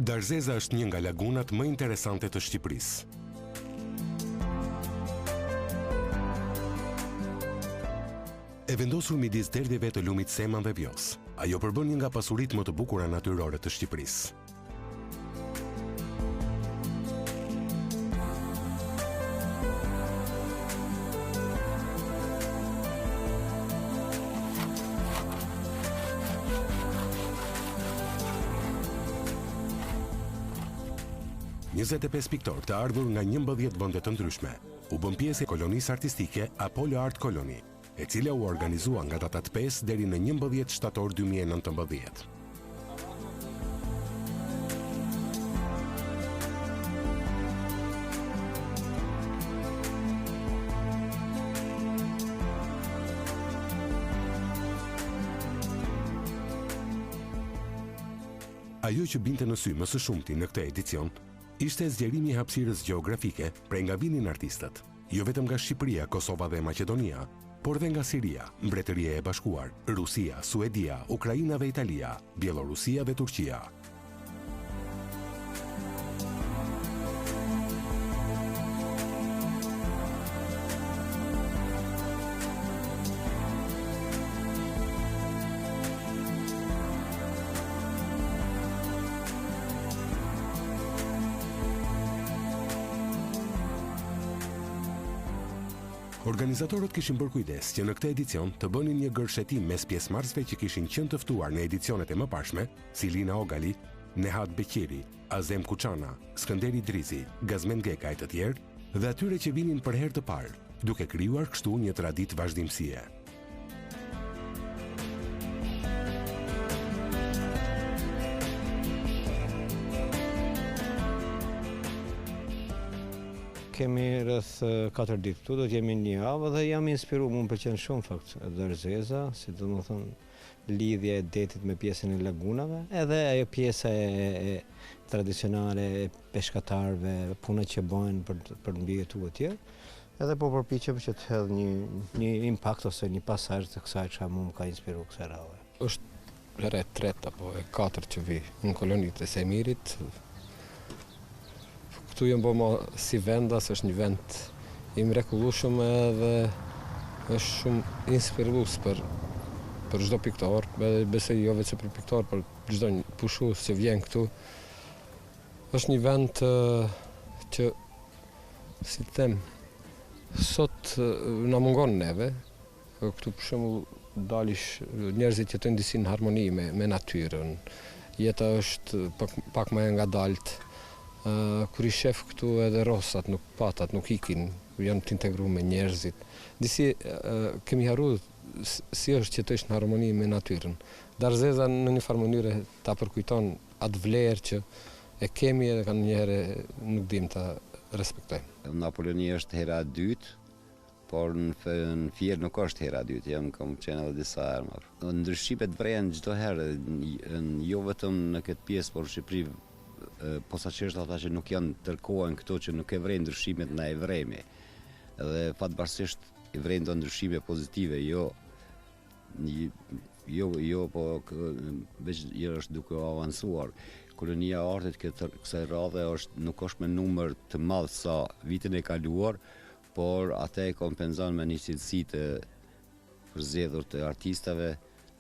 Darzeza është një nga lagunat më interesante të Shqipërisë. E vendosur midis derdhjeve të lumit Seman dhe Vjosë, ajo përbën një nga pasuritë më të bukura natyrore të Shqipërisë. 25 piktorë të ardhur nga 11 vende të ndryshme u bënë pjesë e kolonisë artistike Apollo Art Colony, e cila u organizua nga datat 5 deri në 11 shtator 2019. Ajo që binte në sy më së shumti në këtë edicion ishte zgjerimi i hapësirës gjeografike prej nga vinin artistët, jo vetëm nga Shqipëria, Kosova dhe Maqedonia, por dhe nga Siria, Mbretëria e Bashkuar, Rusia, Suedia, Ukraina dhe Italia, Bjellorusia dhe Turqia. Organizatorët kishin bërë kujdes që në këtë edicion të bënin një gërshetim mes pjesëmarrësve që kishin qenë të ftuar në edicionet e mëparshme, si Lina Ogali, Nehat Beqiri, Azem Kuçana, Skënder Idrizi, Gazmend Geka e të tjerë, dhe atyre që vinin për herë të parë, duke krijuar kështu një traditë vazhdimësie. Kemi rreth 4 ditë këtu, do të jemi një javë dhe jam inspiru, mu më pëlqen shumë fakt Darzeza, si domethënë lidhja e detit me pjesën e lagunave, edhe ajo pjesa e, e tradicionale e peshkatarëve, puna që bëjnë për për të mbijetuar etj. Edhe po përpiqem që të hedh një një impakt ose një pasazh të kësaj çka mua më ka inspiruar kësaj radhe. Është hera e tretë apo e katërt që vi në kolonitë e Sejmirit. Këtu jam bo ma si vendas, është një vend i mrekullueshëm edhe është shumë inspirues për për çdo piktor, edhe besoj jo veç për piktor, por çdo pushues që vjen këtu. Është një vend që si të them, sot na mungon neve, Këtu për shembull dalish njerëzit jetojnë disi në harmoni me me natyrën. Jeta është pak pak më e ngadaltë. Kur i shef këtu edhe rosat nuk patat nuk ikin, janë të integruar me njerëzit. Disi kemi harru si është që të jetosh në harmoni me natyrën. Darzeza në një farë mënyre ta përkujton atë vlerë që e kemi edhe kanjëherë nuk dimë ta respektojmë. Në Apoloni është hera e dytë, Por në Fier nuk është hera e dytë, jam kam qenë edhe disa herë më. Ndryshimet vrehen çdo herë, jo vetëm në këtë pjesë, por në Shqipëri posaçërisht ata që nuk janë tërë kohën këtu që nuk e vrejnë ndryshimet, na e vrejmë. Dhe fatbardhësisht i vrejmë do ndryshime pozitive, jo jo jo po veç jo është duke u avancuar. Kolonia e artit këtë kësaj radhe është nuk është me numër të madh sa vitin e kaluar, por atë e kompenzon me një cilësi të përzgjedhur të artistave,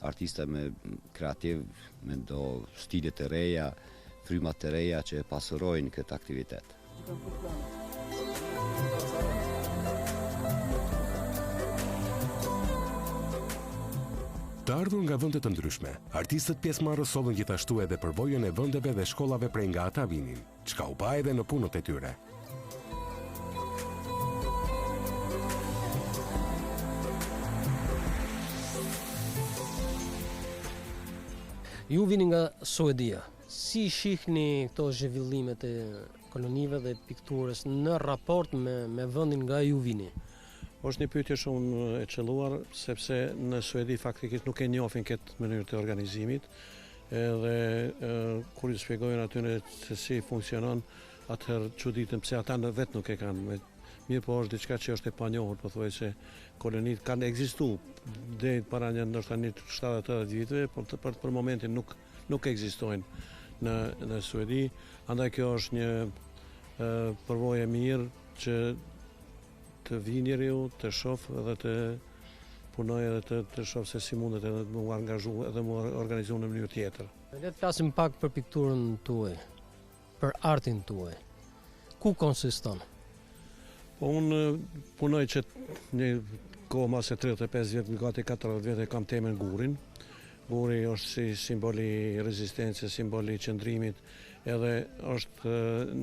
artista me kreativ, me do stile të reja, fryma të reja që e pasurojnë këtë aktivitet. Të ardhur nga vende të ndryshme, artistët pjesëmarrës sollën gjithashtu edhe përvojën e vendeve dhe shkollave prej nga ata vinin. Çka u pa edhe në punët e tyre. Ju vini nga Suedia. Si shihni këto zhvillimet e kolonive dhe pikturës në raport me me vendin nga ju vini? Është një pyetje shumë e qëlluar, sepse në Suedi faktikisht nuk e njohin këtë mënyrë të organizimit. Edhe kur i shpjegojnë atyre se si funksionon, atëherë çuditen pse ata në vetë nuk e kanë. Mirëpo është diçka që është e panjohur, pothuajse kolonitë kanë ekzistu deri para një ndoshta një 70-80 viteve, por për, për momentin nuk nuk ekzistojnë. në në Suedi, andaj kjo është një përvojë e mirë që të vijë njeriu, të shof edhe të punojë edhe të, të shof se si mundet edhe të mu angazhu edhe mu organizu në mënyrë tjetër. Le të flasim pak për pikturën tuaj, për artin tuaj. Ku konsiston? Po unë punoj që një kohë ma se 35 vjet, gati 40 vjet e kam temën gurin. Guri është si simbol i rezistencës, simbol i qëndrimit, edhe është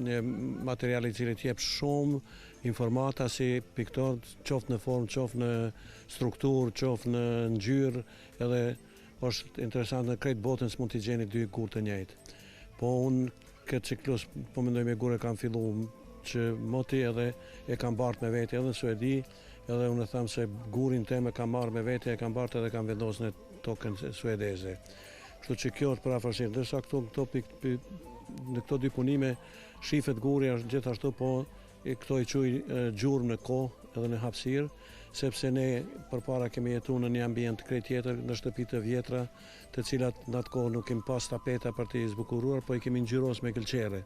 një material i cili të jep shumë informata si piktor, qoftë në formë, qoftë në strukturë, qoftë në ngjyrë, edhe është interesant në krejt botën s'mund t'i gjeni dy gurë të njëjtë. Po unë këtë ciklus, po mendoj me gurë e kam fillu që moti edhe e kam bartë me vete edhe në Suedi, edhe unë e tham se gurin tem e kam marrë me vete, e kam bartë edhe kam vendosë në tokën suedeze. Kështu që kjo është përafërsisht, ndërsa këto, këto pik, pik, në këto dy punime shifet guri është gjithashtu, po këto i quj gjurmë në kohë edhe në hapësirë, sepse ne përpara kemi jetu në një ambient krejt tjetër, në shtëpi të vjetra, të cilat në atë kohë nuk kemi pas tapeta për t'i zbukuruar, po i kemi ngjyros me gëlqere.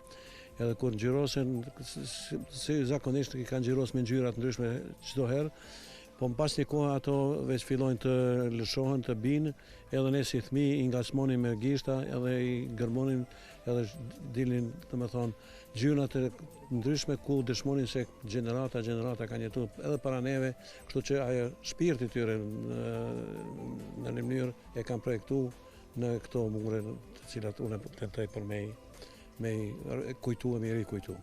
Edhe kur ngjyrosen, si zakonisht i kanë ngjyros me ngjyra të ndryshme çdo herë, po mbas një kohe ato veç fillojnë të lëshohen, të binë, edhe ne si fëmijë i ngacmonim me gishta, edhe i gërmonim, edhe dilnin, domethënë, ngjyra të ndryshme ku dëshmonin se gjenerata, gjenerata kanë jetu edhe para neve, kështu që ajo shpirti i tyre në, në një mënyrë e kanë projektu në këto mure të cilat unë tentoj për me me i kujtu e me i rikujtu.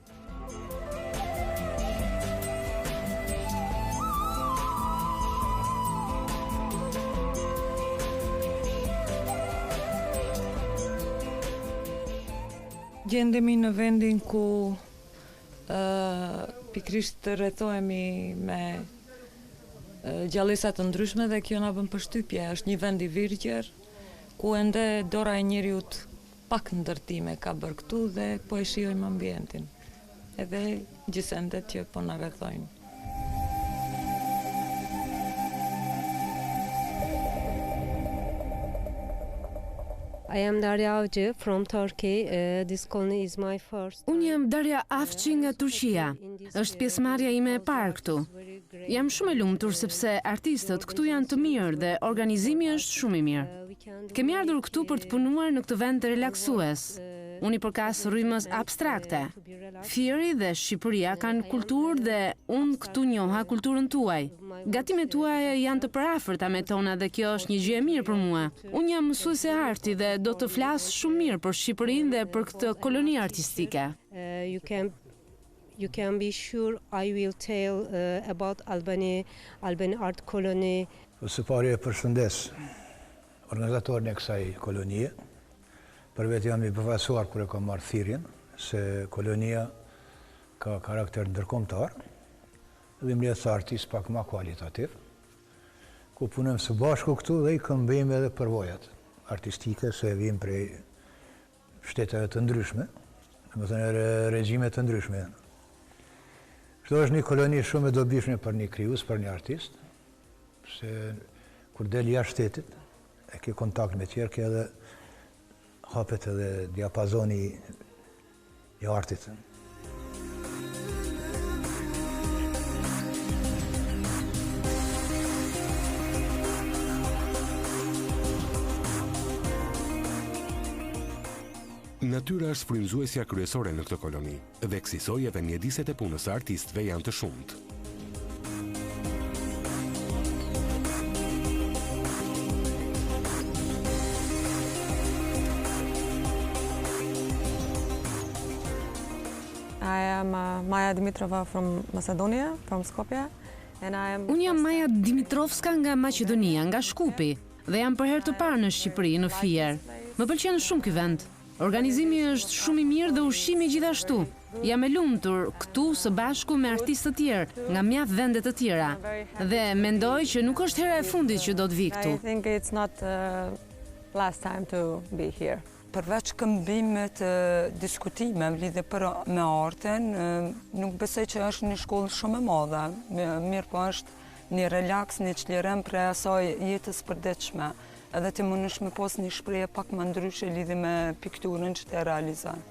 Gjendemi në vendin ku pikërisht rrethohemi me gjallesa të ndryshme dhe kjo na bën përshtypje. Është një vend i virgjër ku ende dora e njeriut pak ndërtime ka bërë këtu dhe po e shijojmë ambientin edhe gjësendet që po na rrethojnë. I am Darya Avcı from Turkey. Uh, this colony is my first. Unë jam Darya Avci nga Turqia. Është pjesëmarrja ime e parë këtu. Jam shumë e lumtur sepse artistët këtu janë të mirë dhe organizimi është shumë i mirë. Kemi ardhur këtu për të punuar në këtë vend relaksues. Unë i përkas rrymës abstrakte. Fieri dhe Shqipëria kanë kulturë dhe unë këtu njoha kulturën tuaj. Gatimet tuaja janë të përafërta me tona dhe kjo është një gjë e mirë për mua. Unë jam mësuese arti dhe do të flas shumë mirë për Shqipërinë dhe për këtë koloni artistike. You can you can be sure I will tell about Albani, Albani Art Colony. Së pari e përshëndes organizatorin e kësaj kolonie. Për vete jam i befasuar kur e kam marrë thirrjen se kolonia ka karakter ndërkombëtar dhe mbledh artistë pak ma kualitativ, ku punojmë së bashku këtu dhe i këmbejmë edhe përvojat artistike se vijmë prej shteteve të ndryshme, domethënë regjime të ndryshme janë. Kështu është një koloni shumë e dobishme për një krijues, për një artist, se kur del jashtë shtetit, e ke kontakt me tjerë, ke edhe hapet edhe diapazoni i artit. Natyra është frymëzuesja kryesore në këtë koloni dhe kësisoj edhe mjediset e punës së artistëve janë të shumtë. I am uh, Maja Dimitrova from Macedonia, from Skopje, and I am Unë jam Maja Dimitrovska nga Maqedonia, nga Shkupi, dhe jam për herë të parë në Shqipëri, në Fier. Më pëlqen shumë ky vend. Organizimi është shumë i mirë dhe ushqimi gjithashtu. Jam e lumtur këtu së bashku me artistë të tjerë nga mjaft vende të tjera dhe mendoj që nuk është hera e fundit që do të vij këtu. I think it's not uh, last time to be here. Përveç këmbimit diskutimeve lidhje për me artin, nuk besoj që është një shkollë shumë e madhe, mirëpo është një relaks, një çlirim prej asaj jetës përditshme. Edhe ti mundesh me pas një shprehje pak më ndryshe lidhje me pikturën që ti e realizon.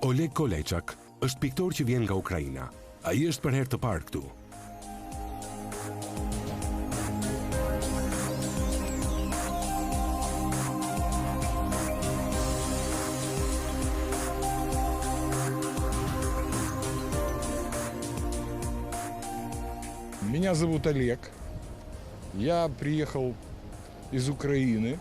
Oleg Koleçak është piktor që vjen nga Ukraina. Ai është për herë të parë këtu. Меня зовут Олег. Я приехал из Украины.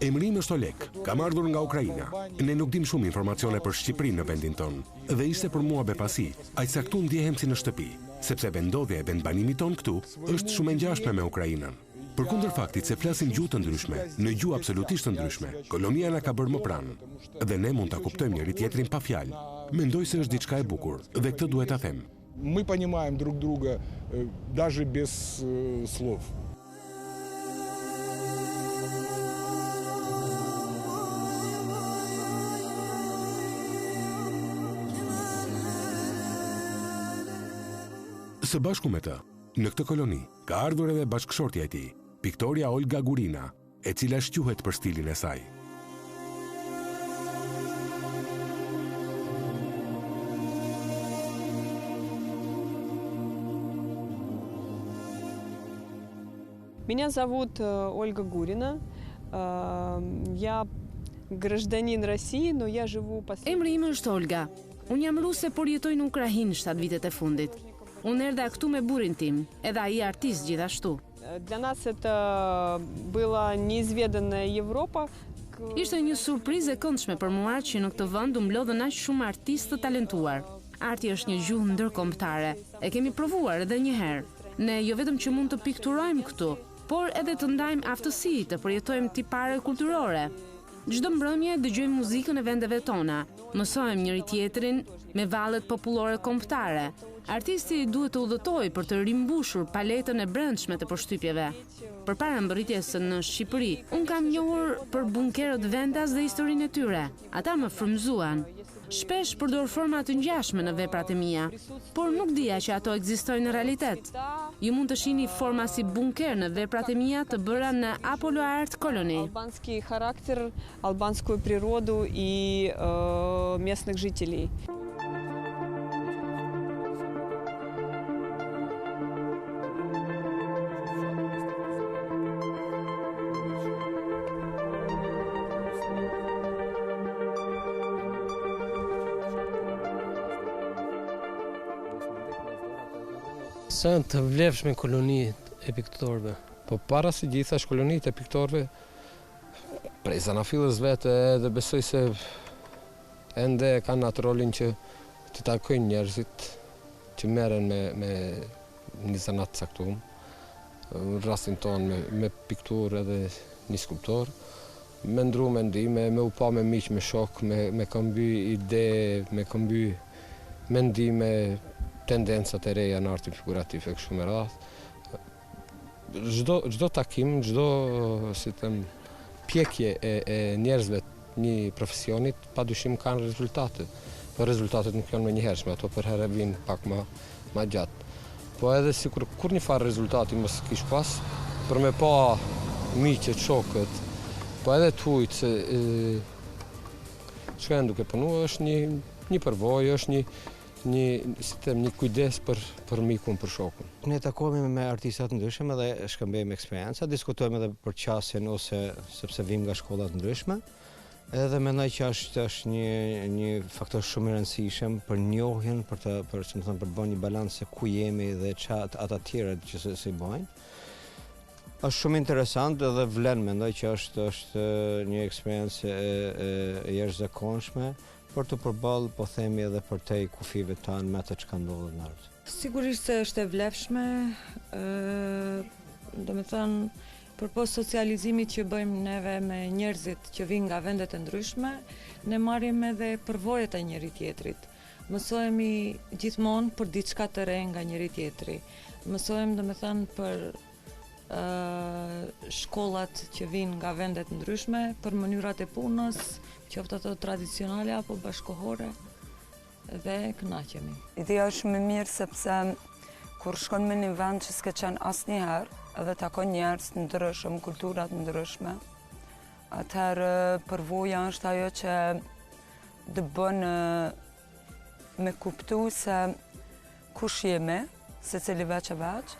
Emri im është Oleg, kam ardhur nga Ukraina. Ne nuk dimë shumë informacione për Shqipërinë në vendin tonë. Dhe ishte për mua befasi, aq sa këtu ndjehem si në shtëpi, sepse vendndodhja e vendbanimit tonë këtu është shumë e ngjashme me Ukrainën. Përkundër faktit se flasim gjuhë të ndryshme, në gjuhë absolutisht të ndryshme, kolonia na ka bërë më pranë. Dhe ne mund ta kuptojmë njëri-tjetrin pa fjalë. Mendoj se është diçka e bukur dhe këtë duhet ta them. Мы понимаем друг друга даже без слов. Së bashku me të, në këtë koloni, ka ardhur edhe bashkëshortja e tij, piktorja Olga Gurina, e cila shquhet për stilin e saj. Меня зовут э, Ольга Гурина. Э, я гражданин России, но я живу Emri im është Olga. Unë jam ruse, por jetoj në Ukrainë 7 vitet e fundit. Unë erdha këtu me burrin tim, edhe ai artist gjithashtu. Для нас это была неизведанная Европа. Ishte një surprizë e këndshme për mua që në këtë vend u mblodhën aq shumë artistë të talentuar. Arti është një gjuhë ndërkombëtare. E kemi provuar edhe një herë. Ne jo vetëm që mund të pikturojmë këtu, por edhe të ndajmë aftësi, të përjetojmë tipare kulturore. Çdo mbrëmje dëgjojmë muzikën e vendeve tona, mësojmë njëri-tjetrin me vallet popullore kombëtare. Artisti duhet të udhëtojë për të rimbushur paletën e brendshme të përshtypjeve. Përpara mbërritjes në Shqipëri, unë kam njohur për bunkerët vendas dhe historinë e tyre. Ata më frymëzuan. Shpesh përdor forma të ngjashme në veprat e mia, por nuk dija që ato ekzistojnë në realitet. Ju mund të shihni forma si bunker në veprat e mia të bëra në Apollo Art Colony. Албанский характер, албанскую природу и э, местных жителей. Sa janë të vlefshme kolonitë e piktorëve? Po para së gjithash kolonitë e piktorëve prej zanafillës vetë edhe besoj se ende e kanë atë rolin që të takojnë njerëzit që merren me me një zanat të caktuar. Në rastin tonë me me pikturë edhe një skulptor, me ndru mendime, me u pa me miq, me shokë, me me këmby ide, me këmby mendime, tendencat e reja në artin figurativ e kështu me radhë. Çdo çdo takim, çdo si të them pjekje e e njerëzve të një profesionit padyshim kanë rezultate. Po rezultatet nuk janë menjëhershme, ato përherë vijnë pak ma ma gjatë. Po edhe sikur kurrnjëfarë rezultati mos kish pas, për me pa miqët, shokët, po edhe të hujt se çka janë duke punu, është një një përvojë, është një një si të them një kujdes për për mikun, për shokun. Ne takohemi me artista të ndryshëm edhe shkëmbejmë eksperienca, diskutojmë edhe për qasjen ose sepse vijmë nga shkolla të ndryshme. Edhe mendoj që është është një një faktor shumë i rëndësishëm për njohjen, për të për si me thënë për të bërë një balancë se ku jemi dhe ça ata të tjerët që se si bëjnë. Është shumë interesant dhe vlen mendoj që është është një eksperiencë e, e, e jashtëzakonshme për t'u përballë, po themi edhe përtej kufijve tanë me atë çka ndodhet në art. Sigurisht se është e vlefshme, ë domethënë Përpos socializimit që bëjmë neve me njerëzit që vijnë nga vendet e ndryshme, ne marrim edhe përvojat e njëri-tjetrit. Mësohemi gjithmonë për diçka të re nga njëri-tjetri. Mësojmë domethënë për. shkollat që vijnë nga vende të ndryshme për mënyrat e punës, qoftë ato tradicionale apo bashkëkohore dhe kënaqemi. Ideja është shumë e mirë sepse kur shkon në një vend që s'ke qenë asnjëherë edhe takon njerëz të ndryshëm, kultura të ndryshme, atëherë përvoja është ajo që të bën me kuptu se kush jemi, secili veç e veç,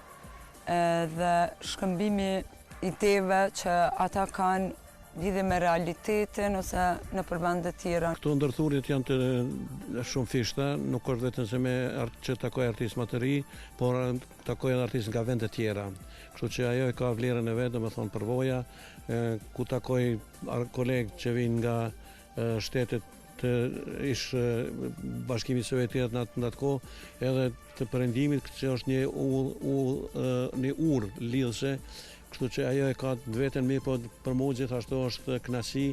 dhe shkëmbimi i ideve që ata kanë lidhje me realitetin ose nëpër vende tjera. Këto ndërthurjet janë të shumëfishta, nuk është vetëm se me që takoj artistë më të ri, por takoj edhe artistë nga vende tjera. Kështu që ajo e ka vlerën e vet, domethënë përvoja, ku takoj kolegë që vijnë nga shtetet të ish Bashkimit Sovjetik në atë në atë kohë, edhe të Perëndimit, që është një urë, një urë lidhëse, kështu që ajo e ka të veten mirëpo për mua gjithashtu është kënaqësi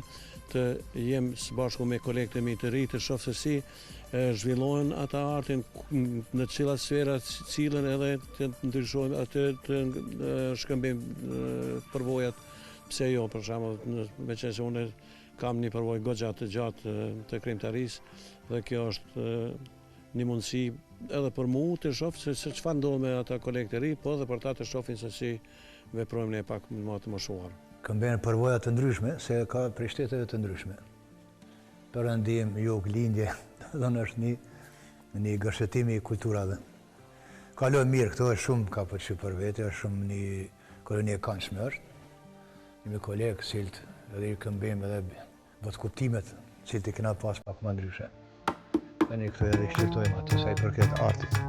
të jem së bashku me kolegët e mi të ri, të shoh se si zhvillohen ata artin në cilat sfera sillen edhe të ndryshojmë atë të shkëmbejmë përvojat pse jo për shembull meqenëse unë Kam një përvojë goxha të gjatë të krijimtarisë dhe kjo është një mundësi edhe për mu të shoh se se çfarë ndodh me ata kolegë të ri, po edhe për ta të shohin se si veprojmë ne pak më të moshuar. Këmbejnë përvoja të ndryshme, se ka prej shteteve të ndryshme. Perëndim, jug, lindje, domethënë është një një gërshetim i kulturave. Kalojmë mirë këtu, është shumë ka pëlqy për vete, është shumë një koloni e këndshme është. Jemi kolegë, të cilët edhe i këmbejmë edhe botëkuptimet, të cilët i kena pas pak më ndryshe. Tani këtu edhe i shqyrtojmë atë sa i përket artit.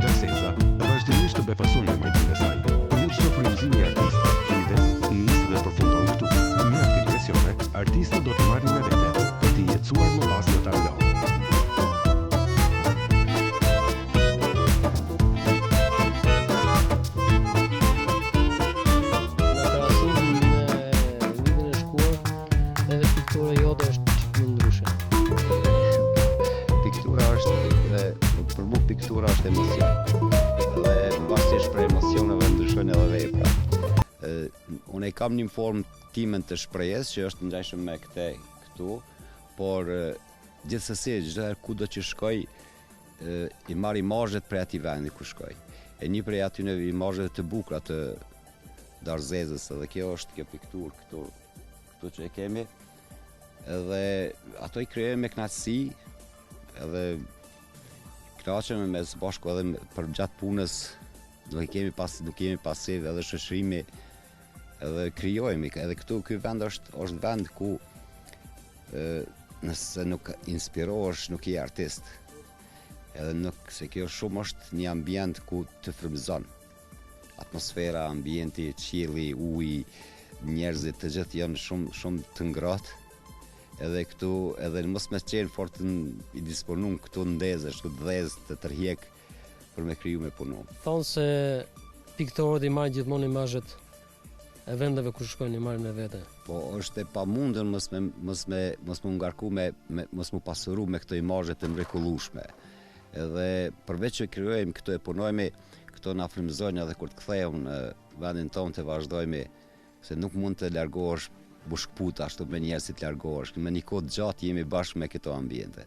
Darzeza vazhdimisht të befason me magjinë e saj. Jo çdo frymëzim i artistëve, lidhet, nis dhe përfundon këtu. Mjaft impresione, artistët do t'i marrin me vete, për t'i jetësuar më pas në tablo. Në krahasim me vitin e shkuar, edhe piktura jote është çik më ndryshe. Piktura është dhe për mu piktura është emocion. Dhe varësisht prej emocioneve ndryshojnë edhe vepra. Unë e kam një formë timen të shprehjes që është ngjashëm me këtë këtu, por gjithsesi çdo herë kudo që shkoj i marr imazhet prej atij vendi ku shkoj. E një prej atyne imazheve të bukura të Darzezës edhe kjo është kjo pikturë këtu këtu që e kemi edhe ato i krijojmë me kënaqësi edhe kënaqemi me së bashku edhe për gjatë punës nuk i kemi pas nuk jemi pasiv edhe shoqërimi edhe krijojmë edhe këtu ky vend është është vend ku ë nëse nuk inspirohesh nuk je artist edhe nuk se kjo shumë është një ambient ku të frymëzon Atmosfera, ambienti, qielli, uji, njerëzit të gjithë janë shumë shumë të ngrohtë. Edhe këtu, edhe mos me qenë fort i disponum këtu ndezesh, këtu të dhez, të tërhjek për me kriju me punu. Thonë se piktorët i marrin gjithmonë imazhet e vendeve ku shkojnë i marrin me vete. Po është e pamundur mos me mos me mos m'u ngarku me, me mos m'u pasuru me këto imazhe të mrekullueshme. Edhe përveç që krijojmë këto e punojmë, Këto na frymëzojnë edhe kur të kthehemi në vendin tonë të vazhdojmë se nuk mund të largohesh bushkëput ashtu me njerëz të largohesh. Me një kohë të gjatë jemi bashkë me këto ambiente.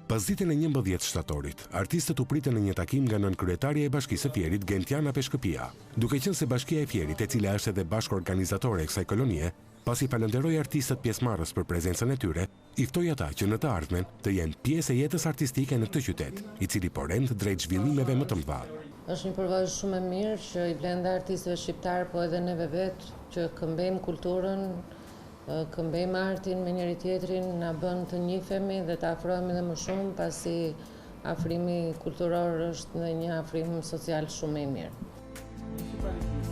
Pasditen e 11 shtatorit, artistët u pritën në një takim nga nënkryetarja e Bashkisë së Fierit, Gentiana Peshkëpia. Duke qenë se Bashkia e Fierit, e cila është edhe bashkëorganizatore e kësaj kolonie, pasi falënderoi artistët pjesëmarrës për prezencën e tyre, i ftoi ata që në të ardhmen të jenë pjesë e jetës artistike në këtë qytet, i cili po rend drejt zhvillimeve më të mëdha. Është një përvojë shumë e mirë që i vlen dhe artistëve shqiptarë, po edhe neve vetë që këmbejmë kulturën, këmbejmë artin me njëri-tjetrin, na bën të njihemi dhe të afrohemi dhe më shumë, pasi Afrimi kulturor është në një afrim social shumë më i mirë.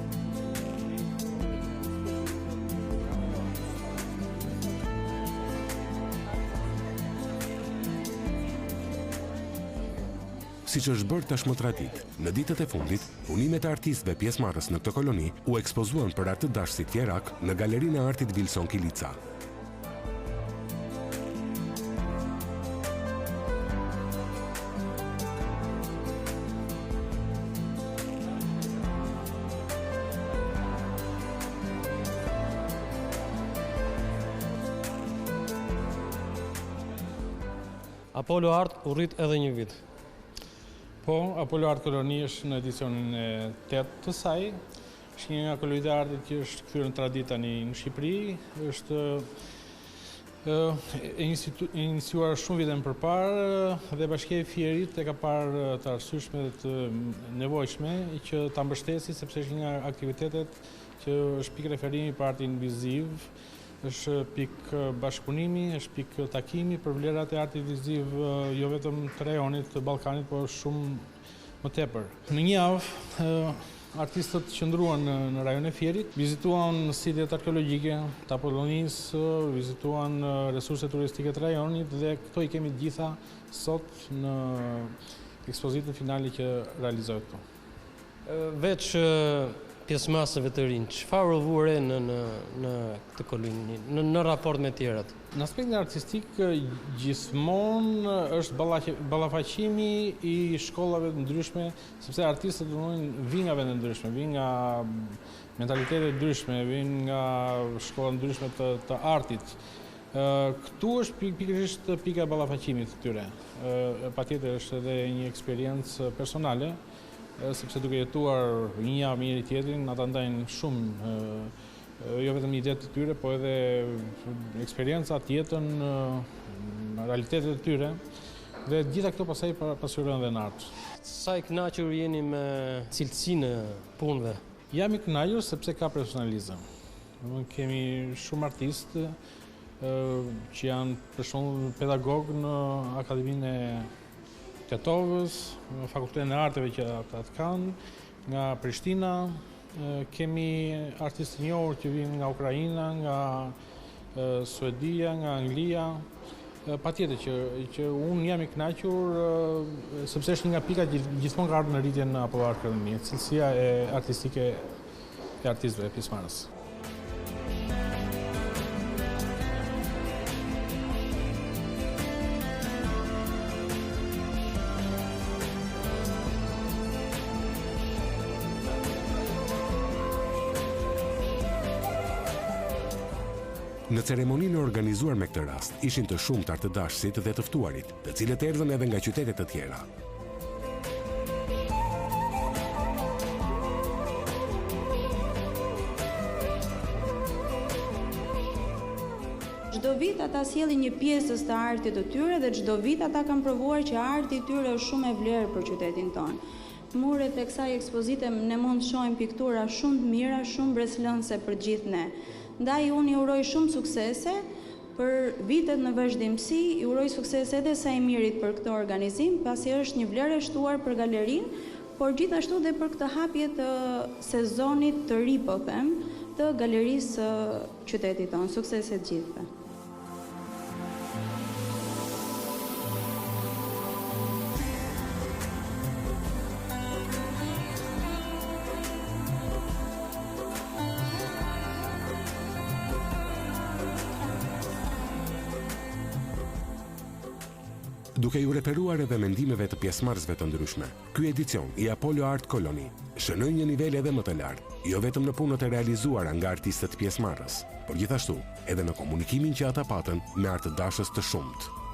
Siç është bërë tashmë traditë, në ditët e fundit, punimet e artistëve pjesëmarrës në këtë koloni u ekspozuan për artdashësit fierakë në Galerinë e Artit Vilson Kilica. Apollo Art u rrit edhe një vit. Po, Apollo Art Koloni është në edicionin e 8 të saj. Është një nga kolonitë e artit që është kthyer në traditë tani në Shqipëri. Është e iniciuar shumë vite më përparë dhe Bashkia e Fierit e ka parë të arsyeshme dhe të nevojshme që ta mbështesi sepse është një nga aktivitetet që është pikë referimi për artin viziv Është pikë bashkëpunimi, është pikë takimi për vlerat e artit viziv jo vetëm të rajonit të Ballkanit, por shumë më tepër. Në një javë artistët qëndruan në rajonin e Fierit, vizituan sitet arkeologjike të Apollonisë, vizituan resurset turistike të rajonit dhe këto i kemi të gjitha sot në ekspozitën finale që realizohet këtu. Veç pjesëmarrësve të rinj, çfarë u vu re në në në këtë koloni, në në raport me tjerat? Në aspektin artistik gjithmonë është ballafaqimi i shkollave të ndryshme, sepse artistët domethënë vijnë nga vende të ndryshme, vijnë nga mentalitete të ndryshme, vijnë nga shkolla të ndryshme të të artit. Këtu është pikërisht pika e ballafaqimit të tyre. Patjetër është edhe një eksperiencë personale, sepse duke jetuar një javë me njëri-tjetrin, ata ndajnë shumë jo vetëm idetë të tyre, po edhe eksperiencat, jetën, realitetet e tyre dhe të gjitha këto pastaj pasqyrohen dhe në art. Sa i kënaqur jeni me cilësinë e punëve? Jam i kënaqur sepse ka personalizëm. Domethënë kemi shumë artistë që janë për shembull pedagogë në Akademinë e Tetovës, në Fakultetin e Arteve që ata kanë, nga Prishtina, kemi artistë të njohur që vijnë nga Ukraina, nga Suedia, nga Anglia. Patjetër që që unë jam i kënaqur sepse është një nga pikat që gjithmonë ka ardhur në rritje në Apollo Art Academy, cilësia e artistike e artistëve pjesëmarrës. Në ceremoninë e organizuar me këtë rast, ishin të shumtë artdashësit dhe të ftuarit, të cilët erdhën edhe nga qytete të tjera. Çdo vit ata sjellin një pjesëz të artit të tyre dhe çdo vit ata kanë provuar që arti i tyre është shumë me vlerë për qytetin tonë. Muret e kësaj ekspozite ne mund të shohim piktura shumë të mira, shumë mbresëlënëse për të gjithë ne. Ndaj unë i uroj shumë suksese Për vitet në vazhdimësi, i uroj sukses edhe Saimirit për këtë organizim, pasi është një vlerë e shtuar për galerinë, por gjithashtu dhe për këtë hapje të sezonit të ri, po them, të galerisë së qytetit tonë. Suksese të gjithëve. Duke iu referuar edhe mendimeve të pjesëmarrësve të ndryshme, ky edicion i Apollo Art Colony shënoi një nivel edhe më të lartë, jo vetëm në punët e realizuara nga artistët pjesëmarrës, por gjithashtu edhe në komunikimin që ata patën me artdashës të shumtë.